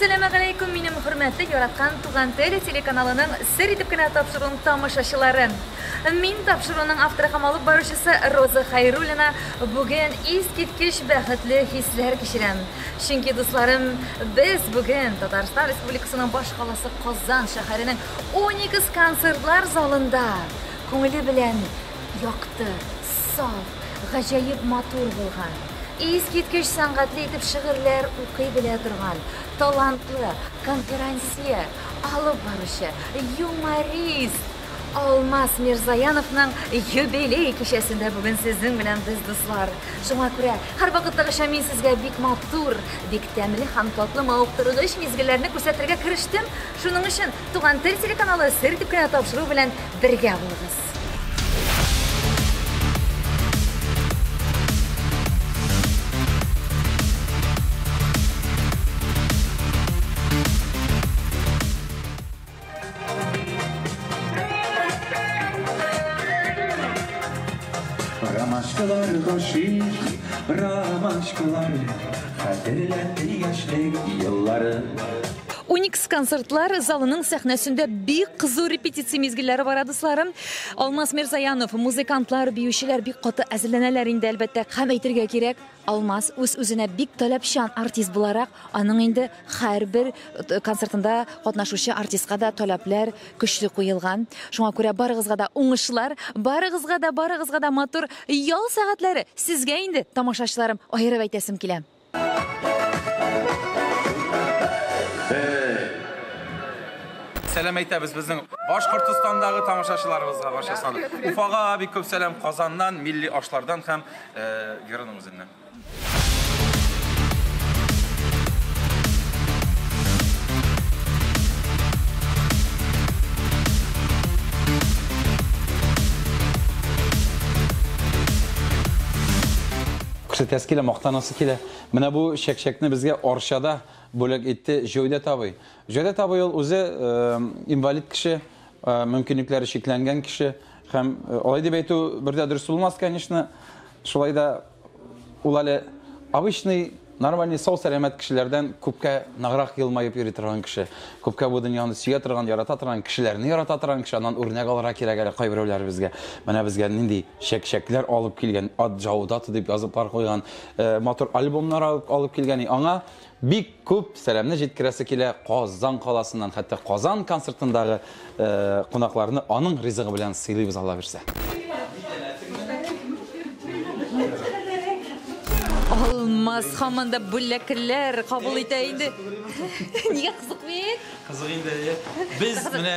Әссәламегаләйкүм, минем хөрмәтле, яраткан Туган тел телеканалының сер итеп кенә тапшыруын тамашачылары. Мин тапшыруның авторы һәм алып баручысы Роза Хайруллина бүген искиткеч бәхетле хисләр кичерәм. Чөнки, дусларым, без бүген Татарстан Республикасының баш каласы Казан шәһәренең Уникс концертлар залында күңеле белән якты, саф, гаҗәеп матур булган, искиткеч сәнгатьле итеп шигырьләр укый белә торган, талантлы конферансье, алып баручы, юморист Алмаз Мирзаяновның юбилей кичәсендә бүген сезнең белән без, дуслар. Шуңа күрә, һәрвакыттагыча мин сезгә бик матур, бик тәмле һәм татлы мавыктыргыч мизгелләрне күрсәтергә керештем. Шуның өчен Туган тел телеканалы сер итеп кенә тапшыру белән бергә булыгыз. Ромашкалар гашыйк, ромашкалар хәтерләтте яшьлек еллары. Уникс концертлар залының сәхнәсендә бик кызу репетиция мизгелләре бара, дусларым. Алмаз Мирзаянов, музыкантлар, биючеләр бик каты әзерләнәләр инде, әлбәттә. Һәм әйтергә кирәк, Алмаз үз-үзенә бик таләпчан артист буларак, аның инде һәрбер концертында катнашучы артистка да таләпләр көчле куелган. Шуңа күрә барыгызга да уңышлар, барыгызга да, барыгызга да матур ял сәгатьләре. Сезгә инде, тамашачыларым, аерып әйтәсем килә. Сәлам әйтәбез безнең Башкортостандагы тамашачыларыбызга барчасына. Уфага бик күп сәлам Казаннан, милли ашлардан һәм Вераның үзеннән. Күрсәтәсе килә, мактанасы килә. Менә бу чәкчәкне безгә Арчада бүләк итте Җәүдәт абый. Җәүдәт абый ул үзе инвалид кеше, мөмкинлекләре чикләнгән кеше. Һәм алай дип әйтү бер дә дөрес булмас, конечно. Шулай да ул әле обычный, нормальный, сау-сәламәт кешеләрдән күпкә ныграк елмаеп йөри торган кеше. Күпкә бу дөньяны сөя торган, ярата торган, кешеләрне ярата торган кеше. Аннан үрнәк алырга кирәк әле кайберәүләребезгә. Менә безгә нинди чәкчәкләр алып килгән, Ат Җаудаты дип языплар куйган, матур альбомнар алып килгән. Аңа бик күп сәламне җиткерәсе килә Казан каласыннан, хәтта Казан концертындагы кунакларны аның ризыгы белән сыйлыйбыз, Алла бирсә. Алмаз һаман да бүләкләр кабул итә инде. Нигә кызык бит? Кызык инде. Без менә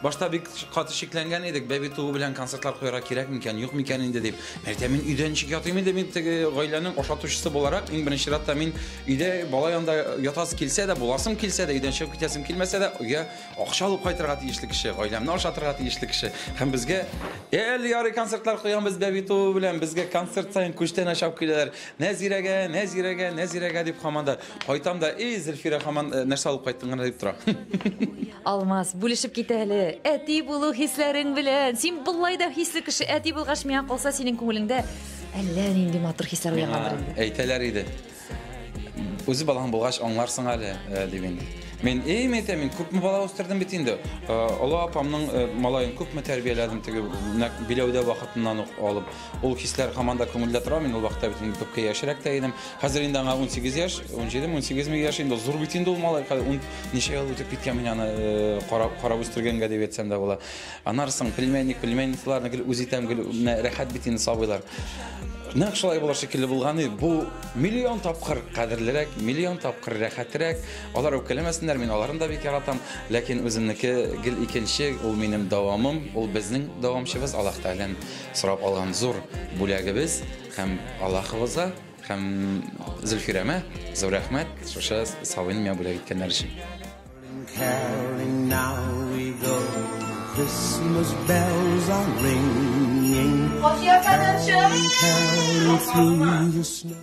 башта бик каты шикләнгән идек, бәби туу белән концертлар куярга кирәк микән, юк микән инде дип. Әйтә, мин өйдә ничек ятыйм инде, мин теге гаиләнең ашатучысы буларак, иң беренче чиратта мин өйдә бала янында ятасы килсә дә, буласым килсә дә, өйдән чыгып китәсем килмәсә дә, өйгә акча алып кайтырга тиешле кеше, гаиләмне ашатырга тиешле кеше. Һәм безгә әле ярый концертлар куябыз бәби туу белән, безгә концерт саен күчтәнәч алып киләләр. Нәзирәгә, Нәзирәгә, Нәзирәгә дип һаман да кайтам да, эй, Зөлфирә һаман нәрсә алып кайттың гына дип тора. Алмаз, бүлешеп кит әле. Әти булу хисләрең белән. Син болай да хисле кеше. Әти булгач, миңа калса, синең күңелеңдә әллә нинди матур хисләр уянгандыр инде. Әйтәләр иде. Үзе балаң булгач, аңларсың әле, дип инде. Мин, эй, мин әйтәм, мин күпме бала үстердем бит инде. Олы апамның малаен күпме тәрбияләдем, теге нәкъ биләүдә вакытыннан ук алып. Ул хисләр һаман да күңелдә тора. Мин ул вакытта бит инде күпкә яшьрәк тә идем. Хәзер инде аңа 18 яшь, 17, 18 яшь инде зур бит инде ул малай. Хәзер ун ничә ел үтеп киткән мин аны карап, карап үстергәнгә дип әйтсәм дә була. Аннары соң племянник, племянницаларны гел үз итәм, гел менә рәхәт бит инде сабыйлар. Нәкъ шулай булыр шикелле булган иде. Бу миллион тапкыр кадерлерәк, миллион тапкыр рәхәтрәк. Алар үпкәләмәсеннәр, мин аларын да бик яратам. Ләкин үземнеке гел икенче, ул минем дәвамым, ул безнең дәвамчыбыз, Аллаһ Тәгаләдән сорап алган зур бүләгебез һәм Аллаһыбызга һәм Зөлфирәмә зур рәхмәт шушы сабыйны миңа бүләк иткәннәр өчен. Christmas bells are ringing. Caroling through the snow.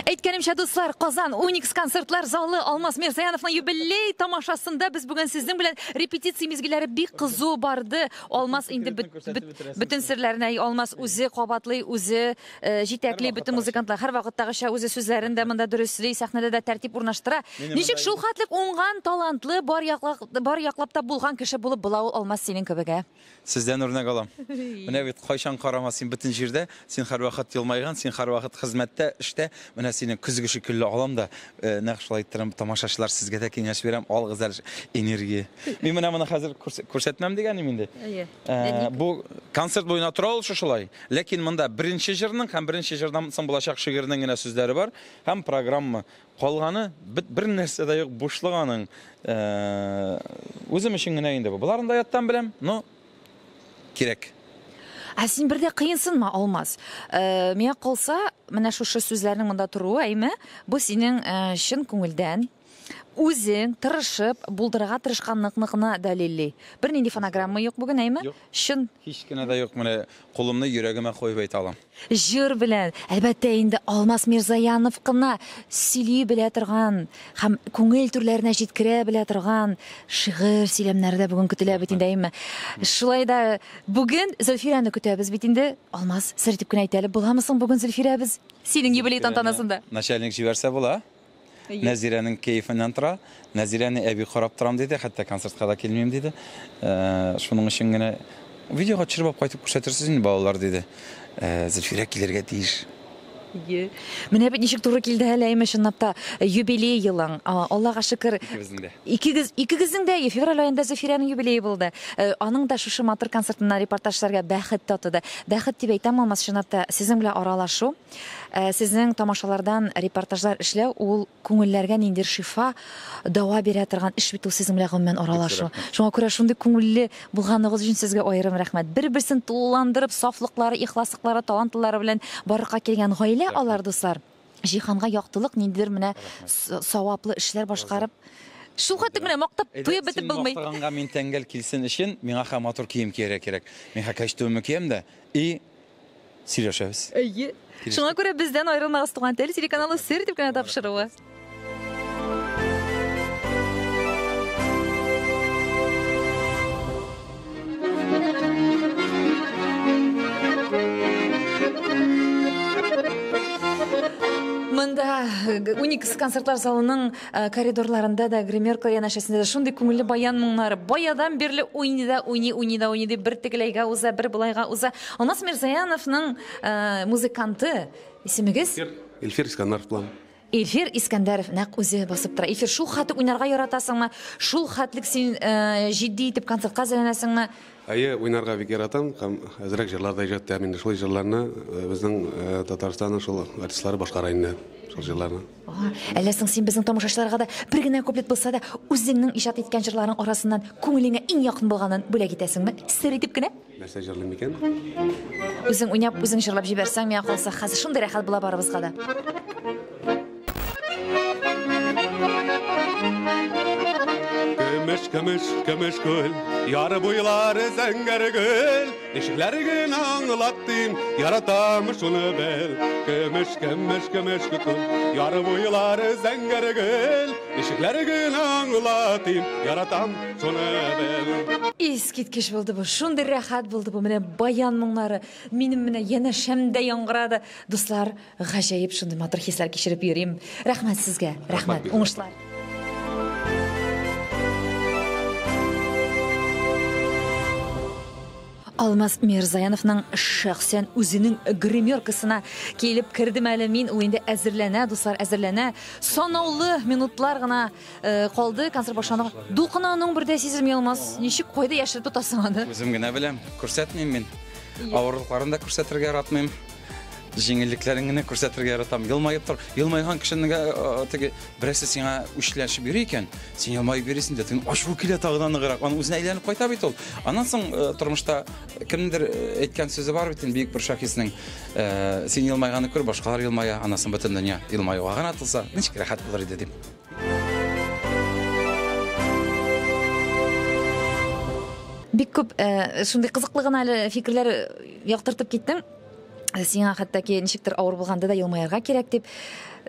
Әйткәнемчә, Әйткәнемчә, дуслар, Казан Уникс концертлар залы Алмаз Мирзаяновның юбилей тамашасында без бүген сезнең белән репетиция мизгелләре бик кызу барды. Алмаз инде бөтен серләрне Алмаз үзе кабатлый, үзе э, җитәкли бөтен музыкантлар. Һәрвакыттагыча үзе сүзләрен дә монда дөресли, сәхнәдә дә тәртип урнаштыра. Ничек шул хәтлек уңган, талантлы, бар яклап, бар яклап та булган кеше булып була ул Алмаз синең кебек, ә? Сездән үрнәк алам. Менә бит кайчан карама син бөтен җирдә, син һәрвакыт елмайган, син һәрвакыт хезмәттә, эштә. Менә сине көзге шикелле алам да, э, нәкъ шулай иттерәм, тамашачылар сезгә дә киңәш бирәм, алыгыз әле энергия. Мин менә моны хәзер күрсәтмәм дигәнем инде. Әйе. Э, бу концерт буена тора ул шушылай. Ләкин монда беренче җырның һәм беренче җырдан соң булачак шигырьнең генә сүзләре бар һәм программа. Калганы бит бер нәрсә дә юк, бушлык аның. Э, үзем өчен генә инде бу. Боларын да яттан беләм, но кирәк. Ә син бер дә кыенсынма, Алмаз. Э, миңа калса, менә шушы сүзләрнең монда торуы, әйме, бу синең э, чын күңелдән үзең тырышып булдырырга тырышканлыкны гына дәлилли. Бернинди фонограмма юк бүген, әйме? Юк. Чын. Һич кенә дә юк, менә кулымны йөрәгемә куеп әйтә алам. Җыр белән, әлбәттә инде, Алмаз Мирзаянов кына сөйли белә торган һәм күңел түрләренә җиткерә белә торган шигырь сөйләмнәре дә бүген көтелә бит инде, әйеме? Шулай да бүген Зөлфирәне көтәбез бит инде. Алмаз, сер итеп кенә әйт әле, буламы соң бүген Зөлфирәбез синең юбилей тантанасында? Начальник җибәрсә була. Нәзирәнең кәефеннән тора. Нәзирәне әби карап торам диде, хәтта концертка да килмим диде. Э, шуның өчен генә видеога төшереп алып кайтып күрсәтерсез инде балалар диде. Э, Зөлфирә килергә тиеш. Е. Менә бит ничек туры килде әле, әйме, чынлап та юбилей елың. Аллага шөкер. Икебезнең дә. Икегез, икегезнең дә февраль аенда Зөлфирәнең юбилее булды. Э, аның да шушы матур концертыннан репортаж эшләргә бәхет татыды. Бәхет дип әйтәм, Алмаз, чынлап та сезнең белән аралашу. Ә, сезнең тамашалардан репортажлар эшләү ул күңелләргә ниндидер шифа, дава бирә торган эш бит ул сезнең белән гомумән аралашу. Шуңа күрә шундый күңелле булганыгыз өчен сезгә аерым рәхмәт. Бер-берсен тулыландырып, сафлыклары, ихласлыклары, талантлары белән барлыкка килгән гаилә алар, дуслар. Җиһанга яктылык, ниндидер менә саваплы эшләр башкарып, шул хәтле менә мактап туеп бетеп булмый. Син мактаганга мин тәңгәл килсен өчен миңа һәм матур кием кияргә кирәк. Мин һәм костюмны киям дә и Сөйләшәбез. Әйе. Шуңа күрә бездән аерылмагыз, Туган тел телеканалы сер дип кенә тапшыруы. Монда э, Уникс концертлар залының э, коридорларында да, гримерка янәшәсендә дә шундый күңелле баян моңнары. Баядан бирле уйный да уйный, уйный да уйный дип бер тегеләйгә уза, бер болайга уза. Алмаз Мирзаяновның э, музыканты. Исемегез? Илфир Искәндәров булам. Илфир Искәндәров нәкъ үзе басып тора. Илфир, шул хәтлек уйнарга яратасыңмы? Шул хәтлек син э, җитди итеп концертка әзерләнәсеңме? Әйе, уйнарга бик яратам һәм әзрәк җырлар да иҗат итәм инде. Шул җырларны э, безнең э, Татарстанның шул артистлары башкара инде. Шул җырларны. Әллә соң син безнең тамашачыларга да бер генә куплет булса да үзеңнең иҗат иткән җырларың арасыннан күңелеңә иң якын булганын бүләк итәсеңме? Сер итеп кенә. Нәрсә җырлыйм икән? Үзең уйнап, үзең җырлап җибәрсәң, миңа калса, хәзер шундый рәхәт була барыбызга да. Көмеш, көмеш, көмеш күл, яры буйлары зәңгәр гөл, ничекләр генә аңлаттым, яратам шуны бел. Көмеш, көмеш, көмеш күл, яры буйлары зәңгәр гөл, ничекләр генә аңлатыйм, яратам шуны бел. Искиткеч булды бу, шундый рәхәт булды бу, менә баян моңнары минем менә янәшәмдә яңгырады. Дуслар, гаҗәеп шундый матур хисләр кичереп йөрим. Рәхмәт сезгә, рәхмәт, уңышлар. Алмаз Мирзаяновның шәхсән үзенең гримеркасына килеп кердем әле мин. Ул инде әзерләнә, дуслар, әзерләнә. Санаулы минутлар гына Э, калды концерт башлануга. Дулкын аның бер дә сизелми Алмаз. Ничек кайда яшереп тотасың аны? Үзем генә беләм, күрсәтмим мин. Авырлыкларын да күрсәтергә яратмыйм. Җиңеллекләрен генә күрсәтергә яратам. Елмаеп тор. Елмайган кешенең э, теге берәрсе сиңа үчләшеп йөри икән, син елмаеп йөрисең дә, теге ачуы килә тагы да ныграк. Аның үзенә әйләнеп кайта бит ул. Аннан соң э, тормышта кемнеңдер әйткән сүзе бар бит инде, бөек бер шәхеснең. Син елмайганны күр, башкалар елмая, аннан соң бөтен дөнья елмаюга гына тылса, ничек рәхәт булыр иде дип. Бик күп э, шундый кызыклы гына әле фикерләр яктыртып киттең. Сиңа хәтта ки ничектер авыр булганда да елмаерга кирәк дип.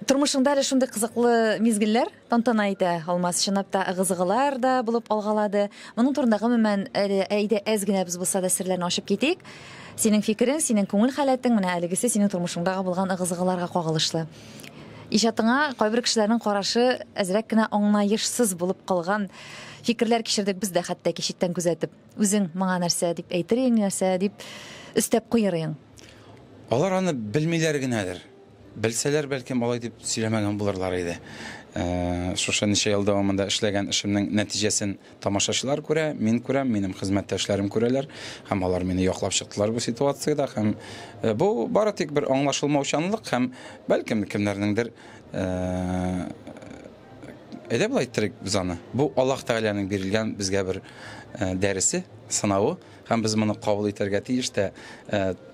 Тормышыңда әле шундый кызыклы мизгелләр тантана итә, Алмаз. Чынлап та ыгы-зыгылар да булып алгалады. Моның турында гомумән әле әйдә әз генә без булса да серләрне ачып китик. Синең фикерең, синең күңел халәтең менә әлегесе синең тормышыңдагы булган ыгы-зыгыларга кагылышлы. Иҗатыңа кайбер кешеләрнең карашы әзрәк кенә аңлаешсыз булып калган фикерләр кичердек без дә хәтта ки читтән күзәтеп. Үзең моңа нәрсә дип әйтер идең, нәрсә дип өстәп куер идең? Алар аны белмиләр генәдер. Белсәләр, бәлкем, алай дип сөйләмәгән булырлар иде. Шушы ничә ел дәвамында эшләгән эшемнең нәтиҗәсен тамашачылар күрә, мин күрәм, минем хезмәттәшләрем күрәләр һәм алар мине яклап чыктылар бу ситуациядә һәм бу бары тик бер аңлашылмаучанлык һәм бәлкем кемнәрнеңдер әйдә болай иттерик без аны. Бу Аллаһ Тәгаләнең бирелгән безгә бер дәресе, сынавы һәм без моны кабул итәргә тиеш тә,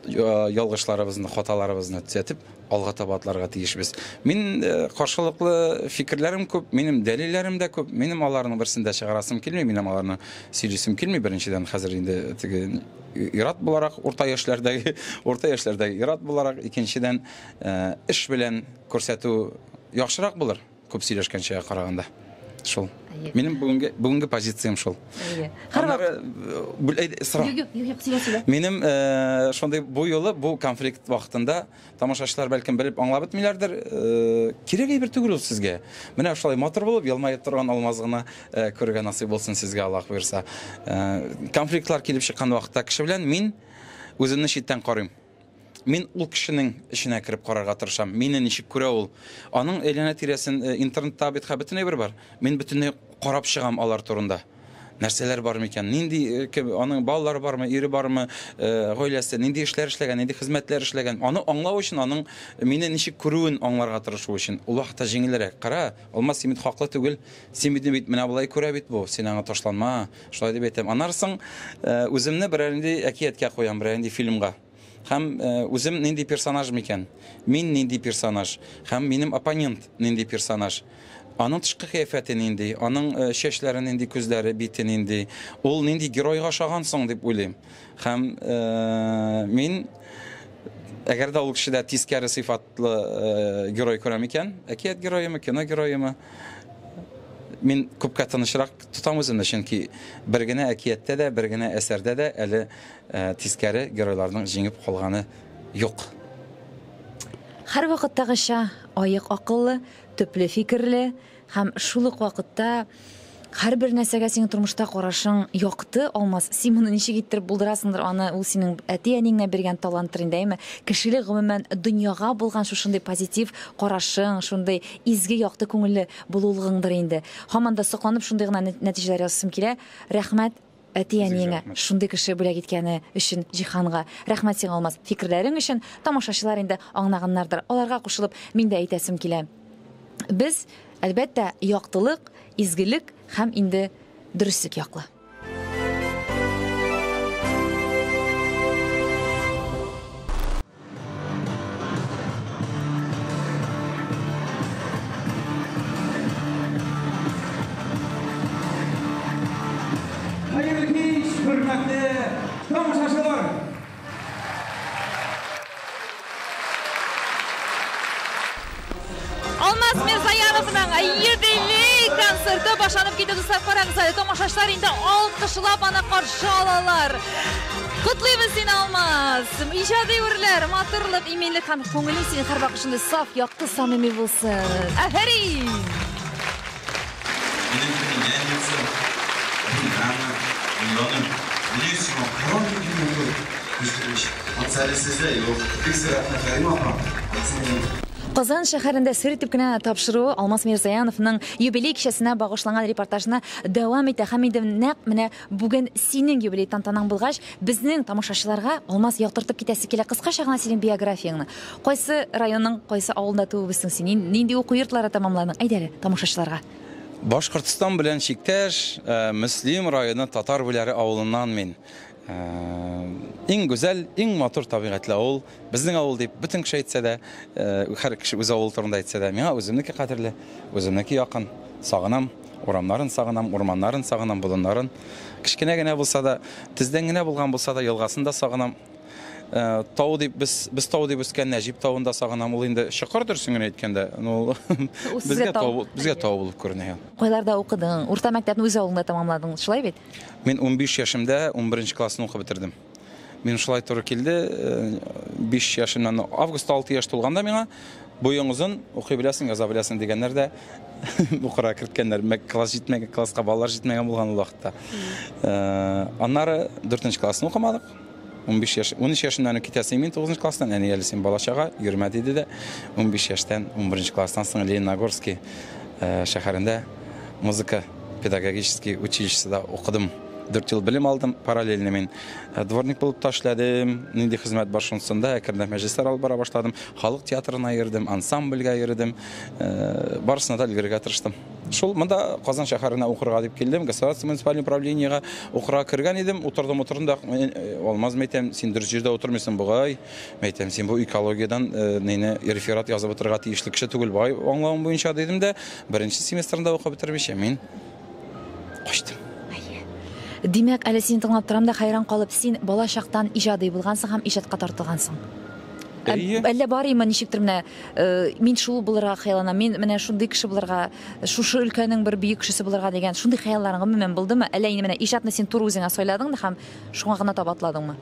ялгышларыбызны, хаталарыбызны төзәтеп, алга таба атларга тиешбез. Мин каршылыклы фикерләрем күп, минем дәлилләрем дә күп. Минем аларның берсен дә чыгарасым килми, минем аларны сөйлисем килми. Беренчедән, хәзер инде теге ир-ат буларак, урта яшьләрдәге, урта яшьләрдәге ир-ат буларак, икенчедән, эш белән күрсәтү яхшырак булыр, күп сөйләшкәнчегә караганда. Шул. Минем бүгенге, бүгенге позициям шул. Аннары, сора. Юк, юк, юк, сөйлә, сөйлә. Минем шундый бу юлы, бу конфликт вакытында тамашачылар бәлкем белеп аңлап бетмиләрдер. Кирәк әйбер түгел ул сезгә. Менә шулай матур булып елмаеп торган Алмаз гына күрергә насыйп булсын сезгә, Аллаһ боерса. Конфликтлар килеп чыккан вакытта кеше белән мин үземне читтән карыйм. Мин ул кешенең эченә кереп карарга тырышам. Мине ничек күрә ул? Аның әйләнә-тирәсен интернетта бит хәзер бөтен әйбер бар. Мин бөтенләй карап чыгам алар турында. Нәрсәләр бар микән? Нинди аның балалары бармы, ире бармы, гаиләсе, нинди эшләр эшләгән, нинди хезмәтләр эшләгән. Аны аңлау өчен, аның мине ничек күрүен аңларга тырышу өчен ул вакытта җиңелрәк. Кара, Алмаз, син бит хаклы түгел. Син бит бит менә болай күрә бит бу. Син аңа ташланма. Шулай дип әйтәм. Аннары соң үземне берәр нинди әкияткә куям, берәр нинди фильмга. Һәм үзем нинди персонаж микән? Мин нинди персонаж? Һәм минем оппонент нинди персонаж? Аның тышкы кыяфәте нинди? Аның чәчләре нинди, күзләре, бите нинди? Ул нинди геройга ошаган соң дип уйлыйм. Һәм мин әгәр дә ул кешедә тискәре сыйфатлы герой күрәм икән, әкият героемы, кино героемы, мин күпкә тынычрак тотам үземне, чөнки бер генә әкияттә дә, бер генә әсәрдә дә әле тискәре геройларның җиңеп калганы юк. Һәрвакыттагыча аек акыллы, төпле фикерле һәм шул ук вакытта һәрбер нәрсәгә синең тормышта карашың якты, Алмаз. Син моны ничек иттереп булдырасыңдыр аны, ул синең әти-әниеңнән биргән таланттыр инде, әйме? Кешелек гомумән дөньяга булган шушындый позитив карашың, шундый изге якты күңелле булулыгыңдыр инде. Һаман да сокланып шундый гына нәтиҗәләр ясыйсым килә. Рәхмәт әти-әниеңә шундый кеше бүләк иткәне өчен җиһанга. Рәхмәт сиңа, Алмаз, фикерләрең өчен. Тамашачылар инде аңлаганнардыр. Аларга кушылып мин дә әйтәсем килә. Без, әлбәттә, яктылык, изгелек һәм инде дөреслек яклы. Хәерле кич, хөрмәтле тамашачылар! Алмаз Мирзаяновның юбилей концерты башланып китте, дуслар. Карагыз әле, тамашачылар инде алкышлап аны каршы алалар. Котлыйбыз сине, Алмаз! Иҗади үрләр, матурлык, иминлек һәм күңелең синең һәрвакыт шундый саф, якты, самими булсын. Афәрин! Минем племянницам Ринана Милана менә сиңа кара нинди матур үстергеч. Ансы әле сездә юк. Бик зур рәхмәт, Кәримә апа. Сеңлем. Казан шәһәрендә сер итеп кенә тапшыруы Алмаз Мирзаяновның юбилей кичәсенә багышланган репортажны дәвам итә һәм инде нәкъ менә бүген синең юбилей тантанаң булгач, безнең тамашачыларга Алмаз яктыртып китәсе килә кыскача гына синең биографияңне. Кайсы районның, кайсы авылында туып үстең син? Нинди уку йортлары тәмамладың? Әйдә әле тамашачыларга. Башкортстан белән чиктәш Мөслим районы Татар Бүләре авылыннан мин. Иң гүзәл, иң матур табигатьле авыл, безнең авыл дип бөтен кеше әйтсә дә, һәр кеше үз авылы турында әйтсә дә, миңа үземнеке кадерле, үземнеке якын. Сагынам, урамнарын сагынам, урманнарын сагынам, болыннарын. Кечкенә генә булса да, тездән генә булган булса да, елгасын да сагынам. Тау дип без без тау дип үскән Нәҗип тавын да сагынам. Ул инде чокыр дөресен генә әйткәндә. Ну, безгә тау, безгә тау булып күренә. Кайларда укыдың? Урта мәктәпне үз авылыңда тәмамладың, шулай бит? Мин 15 яшемдә 11 классны укып бетердем. Мин шулай туры килде, 5 яшемнән августта 6 яшь тулганда миңа буең озын, укый беләсең, яза беләсең дигәннәр дә укырга керткәннәр. Класс җитмәгән, класска балалар җитмәгән булган ул вакытта. Аннары 4 классны укымадык. 15 яшь, 13 яшемнән үк китәсең мин 9 класстан, әни әле син балачага, йөрмә диде дә. 15 яшьтән 11 класстан соң Лениногорский шәһәрендә музыка педагогический училищеда укыдым. 4 ел белем алдым, параллельно мин дворник булып та эшләдем, нинди хезмәт бар шунысында, әкренләп мәҗлесләр алып бара башладым, халык театрына йөрдем, ансамбльгә йөрдем, барысына да өлгерергә тырыштым. Шул монда Казан шәһәренә укырга дип килдем, государственный муниципальный управлениегә укырга кергән идем, утырдым, утырдым да, Алмаз, мәйтәм, син дөрес җирдә утырмыйсың бугай, мәйтәм, син бу экологиядән нейне реферат язып утырырга тиешле кеше түгел бугай, аңлавым буенча дидем дә, беренче семестрында укып бетермичә мин качтым. Димәк, әле сине тыңлап торам да хәйран калып, син бала чактан иҗади булгансың һәм иҗатка тартылгансың. Әйе. Әллә барыймы ничектер менә, мин шул булырга хыялланам, мин менә шундый кеше булырга, шушы өлкәнең бер бөек кешесе булырга дигән шундый хыялларың гомумән булдымы? Әллә инде менә иҗатны син туры үзеңә сайладың да һәм шуңа гына таба атладыңмы?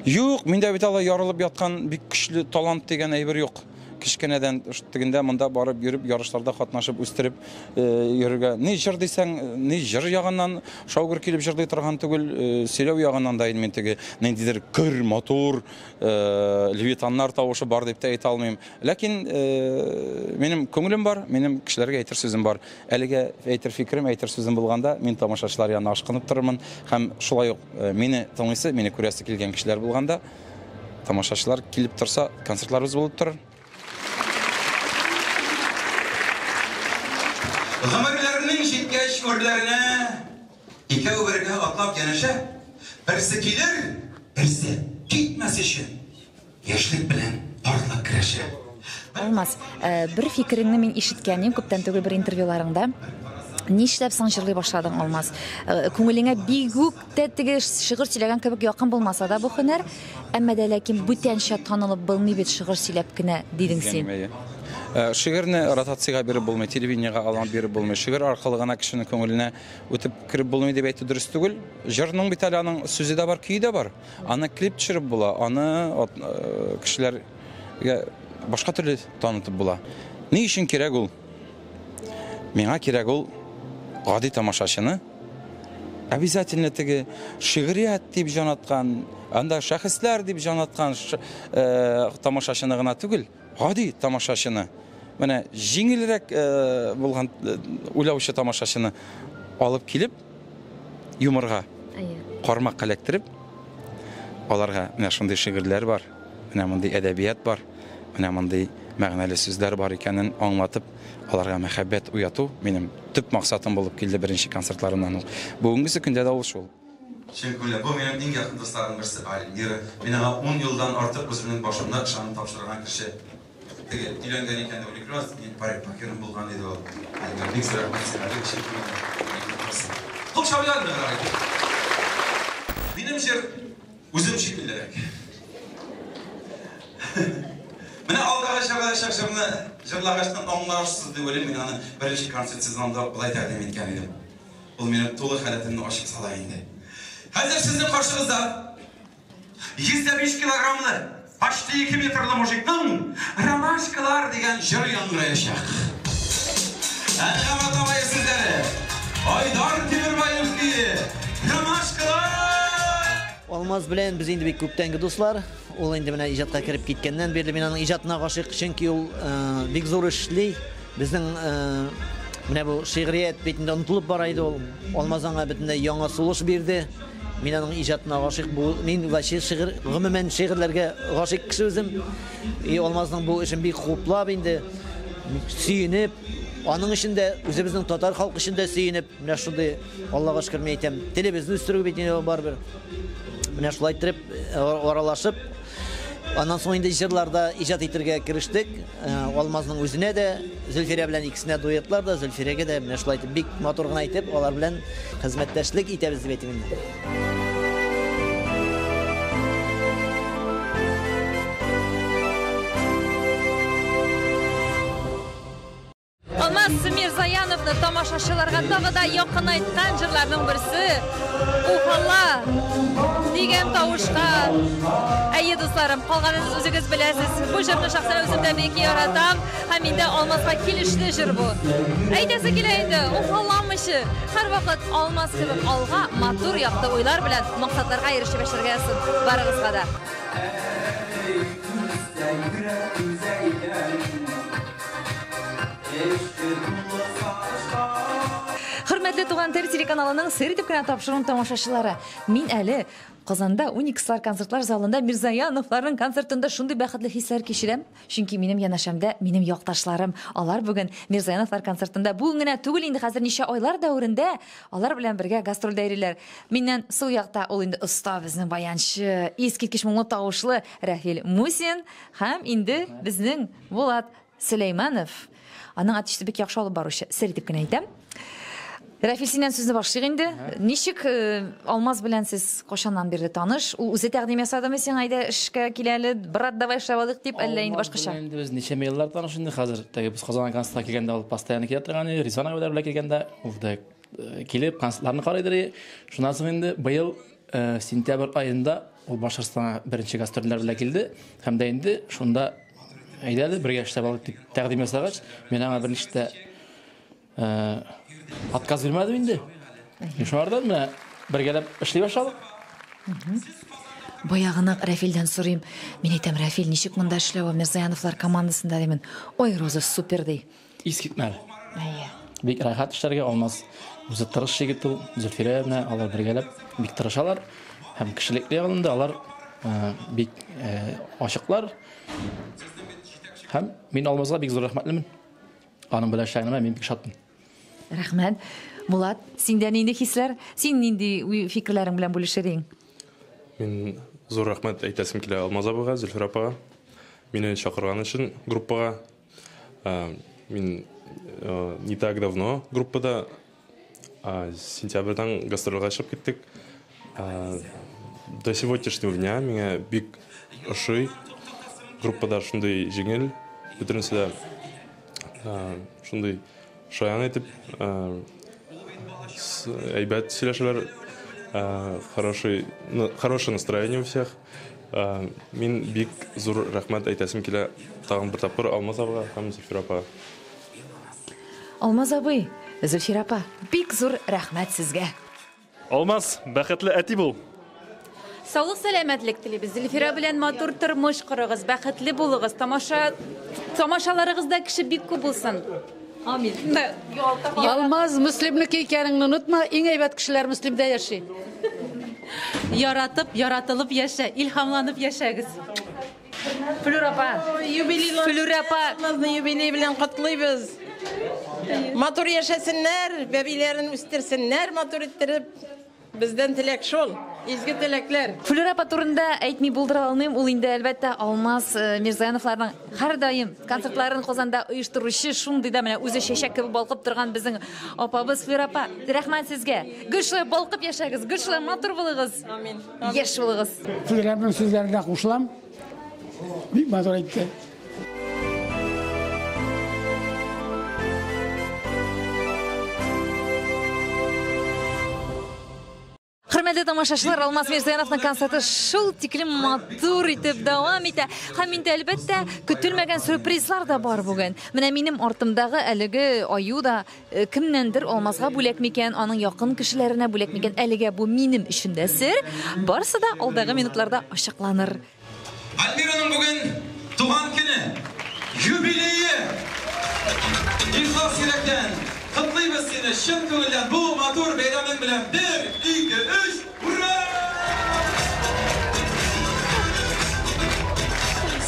Юк, миндә бит алай ярылып яткан бик көчле талант дигән әйбер юк. Кечкенәдән тегендә монда барып йөреп, ярышларда катнашып, үстереп йөрергә. Ни җыр дисәң, ни җыр ягыннан шаугыр килеп җырлый торган түгел, сөйләү ягыннан да инде мин теге ниндидер көр, матур, левитаннар тавышы бар дип тә әйтә алмыйм. Ләкин минем күңелем бар, минем кешеләргә әйтер сүзем бар. Әлегә әйтер фикерем, әйтер сүзем булганда, мин тамашачылар янына ашкынып торырмын һәм шулай ук мине тыңлыйсы, мине күрәсе килгән кешеләр булганда, тамашачылар килеп торса, концертларыбыз булып торыр. Гомерләренең җиткәч үрләренә икәү бергә атлап янәшә, берсе килер, берсе китмәс өчен яшьлек белән картлык көрәшә. Алмаз, бер фикереңне мин ишеткән идем күптән түгел бер интервьюларыңда. Нишләп соң җырлый башладың, Алмаз? Күңелеңә бик үк тә теге шигырь сөйләгән кебек якын булмаса да бу һөнәр, әмма дә ләкин бүтәнчә танылып булмый бит шигырь сөйләп кенә, дидең син. Шигырьне ротациягә биреп булмый, телевидениегә алып биреп булмый. Шигырь аркылы гына кешенең күңеленә үтеп кереп булмый дип әйтү дөрес түгел. Җырның бит әле аның сүзе дә бар, көе дә бар. Аны клип төшереп була, аны кешеләргә башка төрле танытып була. Ни өчен кирәк ул? Миңа кирәк ул гади тамашачыны обязательно теге шигърият дип җанаткан, анда шәхесләр дип җанаткан тамашачыны гына түгел, гади тамашачыны, менә җиңелрәк булган уйлаучы тамашачыны алып килеп, юморга кармак эләктереп, аларга менә шундый шигырьләр бар, менә мондый әдәбият бар, менә мондый мәгънәле сүзләр бар икәнен аңлатып, аларга мәхәббәт уяту минем төп максатым булып килде беренче концертларымнан ук. Бүгенге көндә дә ул шул. Чын күңелдән, бу минем иң якын дусларым берсе Альмира. Мин аңа 10 елдан артык үземнең башымны ышанып тапшырган кеше. Теге өйләнгән икән дип уйлыйм, мин парикмахерым булган иде ул. Альмира, бик зур рәхмәт сиңа, бик чын күңелдән. Кул чабыйлар инде, карагыз. Минем җыр үзем шикеллерәк. Менә алдагы чагы җырны җырлагачтан аңларсыз дип уйлыйм, мин аны беренче концерт сезонында былай тәкъдим иткән идем. Ул минем тулы халәтемне ачып сала инде. Хәзер сезнең каршыгызда 105 килограммлы, почти 2 метрлы мужикның Ромашкалар дигән җыр яңгыраячак. Әнгам Атабаев сүзләре, Айдар Тимербаев көе, Ромашкалар! Алмаз белән без инде бик күптәнге дуслар. Ул инде менә иҗатка кереп киткәннән бирле мин аның иҗатына гашыйк, чөнки ул бик зур эшли. Безнең менә бу шигърият бит инде онытылып бара иде ул. Алмаз аңа бөтенләй яңа сулыш бирде. Мин аның иҗатына гашыйк. Бу мин вообще шигырь, гомумән шигырьләргә гашыйк кеше үзем. И Алмазның бу эшен бик хуплап инде, сөенеп, аның өчен дә, үзебезнең татар халкы өчен дә сөенеп, менә шундый, Аллага шөкер, мин әйтәм, телебезне үстерү бит инде барыбер. Менә шулай иттереп аралашып, аннан соң инде җырларда иҗат итәргә керештек. Алмазның үзенә дә, Зөлфирә белән икесенә дуэтлар да, Зөлфирәгә дә менә шулай итеп бик матур гына итеп алар белән хезмәттәшлек итәбез дип әйтим инде. Алмазны тамашачыларга тагы да якынайткан җырларның берсе Уфалла дигән тавышка. Әйе, дусларым, калганын үзегез беләсез. Бу җырны шәхсән үзем дә бик яратам һәм инде Алмазга килешле җыр бу. Әйтәсе килә инде, Уфалламыйчы, һәрвакыт Алмаз кебек алга, матур якты уйлар белән максатларга ирешеп яшәргә язсын барыгызга да. Хөрмәтле Туган тел телеканалының сер итеп кенә тапшыруын тамашачылары, мин әле Казанда Уникслар концертлар залында Мирзаяновларның концертында шундый бәхетле хисләр кичерәм, чөнки минем янәшәмдә минем якташларым. Алар бүген Мирзаяновлар концертында бүген генә түгел инде, хәзер ничә айлар дәверендә алар белән бергә гастрольдә йөриләр. Миннән сул якта ул инде оста безнең баянчы, искиткеч моңлы тавышлы Рәфил Мусин һәм инде безнең Булат Сөләйманов. Аның әтисе бик яхшы алып баручы, сер итеп кенә әйтәм. Рәфил, синнән сүзне башлыйк инде. Ничек Алмаз белән сез кайчаннан бирле таныш? Ул үзе тәкъдим ясадымы сиңа, әйдә эшкә кил әле, брат, давай эшләп алыйк дип, әллә инде башкача? Инде без ничә еллар таныш инде хәзер. Теге без Казанга концертка килгәндә ул постоянно килә торган иде, Ризван абыйлар белән килгәндә ул да килеп концертларны карый иде. Шуннан соң инде быел сентябрь аенда ул Башкортстанга беренче гастрольләр белән килде һәм дә инде шунда әйдә әле бергә эшләп алыйк дип тәкъдим ясагач, мин аңа берничә дә отказ бирмәдем инде. Шулардан менә бергәләп эшли башладык. Баягынак Рәфилдән сорыйм. Мин әйтәм, Рәфил, ничек монда эшләве Мирзаяновлар командасында димен. Ой, Роза, супер ди. Искитмәле. Әйе. Бик рәхәт эшләргә Алмаз. Үзе тырыш егет ул, Зөлфирә менә алар бергәләп бик тырышалар. Һәм кешелекле ягында алар бик ачыклар. Һәм мин Алмазга бик зур рәхмәтлемен. Аның белән эшләгәнемә мин бик шатмын. Рәхмәт. Булат, синдә нинди хисләр? Син нинди фикерләрең белән бүлешер идең? Мин зур рәхмәт әйтәсем килә Алмаз абыйга, Зөлфирә апага. Мине чакырган өчен группага. Мин не так давно группада, сентябрьдән гастрольгә чыгып киттек. До сегодняшнего дня миңа бик ошый. Группада шундый җиңел, бөтенесе дә шундый шаян итеп, әйбәт сөйләшәләр, хорошее настроение у всех. Мин бик зур рәхмәт әйтәсем килә тагын бер тапкыр Алмаз абыйга һәм Зөлфирә апага. Алмаз абый, Зөлфирә апа, бик зур рәхмәт сезгә. Алмаз, бәхетле әти бул. Саулык, сәламәтлек телибез. Зөлфирә белән матур тормыш корыгыз, бәхетле булыгыз. Тамашаларыгызда кеше бик күп булсын. Амин. Алмаз, Мөслимнеке икәнеңне онытма, иң әйбәт кешеләр Мөслимдә яши. Яратып, яратылып яшә, илһамланып яшәгез. Флюр апа. Флюр апа. Алмазны юбилей белән котлыйбыз. Матур яшәсеннәр, бәбиләрен үстерсеннәр, матур иттереп. Бездән теләк шул, изге теләкләр. Флюр апа турында әйтми булдыра алмыйм. Ул инде әлбәттә Алмаз Мирзаяновларның һәрдаим концертларын Казанда оештыручы, шундый да менә үзе чәчәк кебек балкып торган безнең апабыз Флюр апа. Рәхмәт сезгә. Гел шулай балкып яшәгез, гел шулай матур булыгыз. Амин. Яшь булыгыз. Флюр апаның сүзләренә кушылам. Бик матур әйтте. Хөрмәтле тамашачылар, Алмаз Мирзаяновның концерты шул тиклем матур итеп дәвам итә. Һәм инде әлбәттә көтелмәгән сюрпризлар да бар бүген. Менә минем артымдагы әлеге аю да кемнәндер Алмазга бүләк микән, аның якын кешеләренә бүләк микән, әлегә бу минем өчен дә сер. Барысы да алдагы минутларда ачыкланыр. Альмираның бүген туган көне, юбилее. Ихлас йөрәктән котлыйбыз сине чын күңелдән бу матур бәйрәмең белән. 1, 2, 3, ура!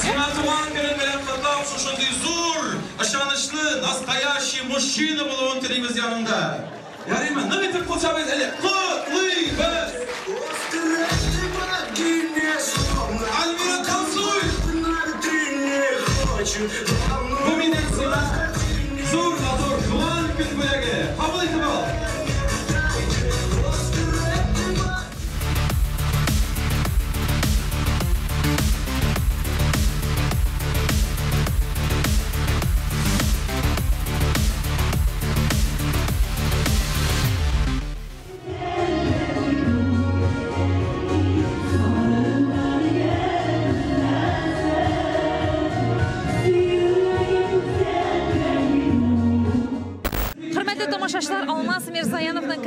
Сиңа туган көнең белән котлап, шушындый зур, ышанычлы, настоящий мужчина булуын телибез яныңда. Ярыймы? Нык итеп кул чабыйк әле. Котлыйбыз! Альмира, танцуй! Бу минем сиңа зур матур туган көн бүләге. Кабул итеп ал.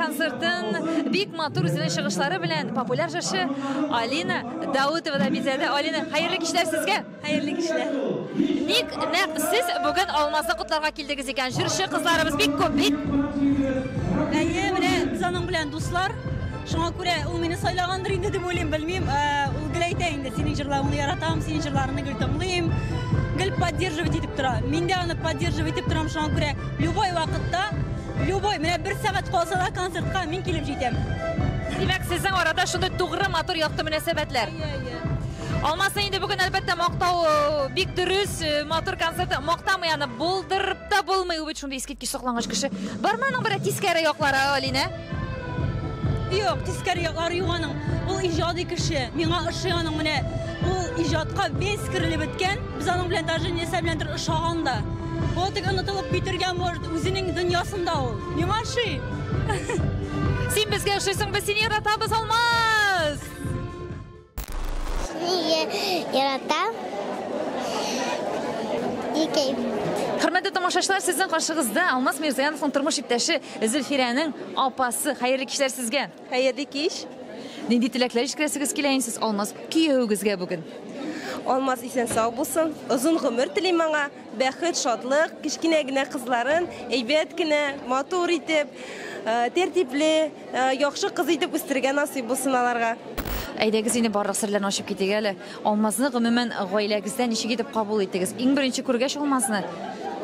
концертын бик матур үзенең чыгышлары белән популяр җырчы Алина Даутова да бизәде. Алина, хәерле кичләр сезгә. Хәерле кичләр. Ник нәкъ сез бүген Алмазны котларга килдегез икән? Җырчы кызларыбыз бик күп бит. Әйе, менә без аның белән дуслар. Шуңа күрә ул мине сайлагандыр инде дип уйлыйм, белмим. Ул гел әйтә инде, синең җырлавыңны яратам, синең җырларыңны гел тыңлыйм. Гел поддерживать итеп тора. Мин дә аны поддерживать итеп торам, шуңа күрә любой вакытта, любой, менә бер сәгать калса да концертка мин килеп җитәм. Димәк, сезнең арада шундый тугры, матур, якты мөнәсәбәтләр. Әйе, әйе. Алмазны инде бүген, әлбәттә, мактау бик дөрес, матур концерт. Мактамый аны булдырып та булмый, ул бит шундый искиткеч соклангыч кеше. Бармы аның берәр тискәре яклары, Алинә? Юк, тискәре яклары юк аның. Ул иҗади кеше. Миңа ошый аның менә. Ул иҗатка весь керелеп беткән. Без аның белән даже нәрсә беләндер ошаган да. Ул тик онытылып китергә может, үзенең дөньясында ул. Миңа ошый. Син безгә ошыйсың, без сине яратабыз, Алмаз! Сине яратам. Икәй. Хөрмәтле тамашачылар, сезнең каршыгызда Алмаз Мирзаяновның тормыш иптәше Зөлфирәнең апасы. Хәерле кичләр сезгә. Хәерле кич. Нинди теләкләр җиткерәсегез килә инде сез Алмаз киявегезгә бүген? Алмаз исән сау булсын, озын гомер телим аңа, бәхет, шатлык, кечкенә генә кызларын әйбәт кенә, матур итеп, тәртипле, яхшы кыз итеп үстерергә насыйп булсын аларга. Әйдәгез инде барлык серләрне ачып китик әле. Алмазны гомумән гаиләгездә ничек итеп кабул иттегез? Иң беренче күргәч Алмазны,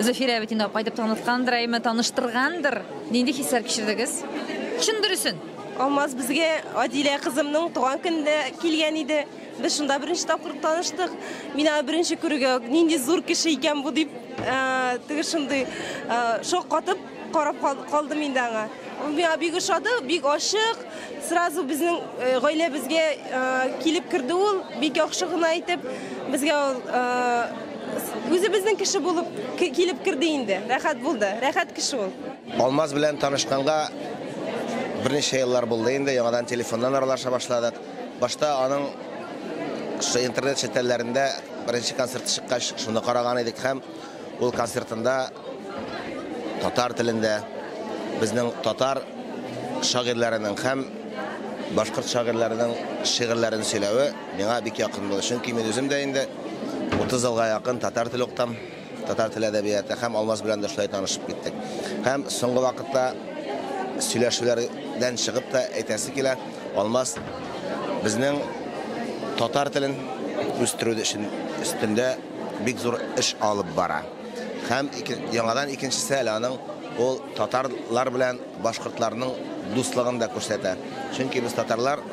Зөфирә бит инде кайтып таныткандыр, әйме, таныштыргандыр. Нинди хисләр кичердегез? Чын дөресен. Алмаз безгә Адилә кызымның туган көнендә килгән иде. Без шунда беренче тапкыр таныштык. Мин аны беренче күрүгә үк нинди зур кеше икән бу дип, теге шундый шаккатып карап калдым инде аңа. Ул миңа бик ошады, бик ачык. Сразу безнең гаиләбезгә килеп керде ул, бик яхшы гына итеп. Безгә ул үзебезнең кеше булып килеп керде инде. Рәхәт булды. Рәхәт кеше ул. Алмаз белән танышканга берничә еллар булды инде, яңадан телефоннан аралаша башладык. Башта аның шушы интернет челтәрләрендә беренче концерты чыккач, шуны караган идек һәм ул концертында татар телендә безнең татар шагыйрьләренең һәм башкорт шагыйрьләренең шигырьләрен сөйләве миңа бик якын булды. Чөнки мин үзем дә инде 30 елга якын татар теле укытам, татар теле әдәбияты һәм Алмаз белән дә шулай танышып киттек. Һәм соңгы вакытта сөйләшүләрдән чыгып та әйтәсе килә, Алмаз безнең татар телен үстерү өчен өстендә бик зур эш алып бара. Һәм яңадан икенчесе әле аның ул татарлар белән башкортларның дуслыгын да күрсәтә. Чөнки без татарлар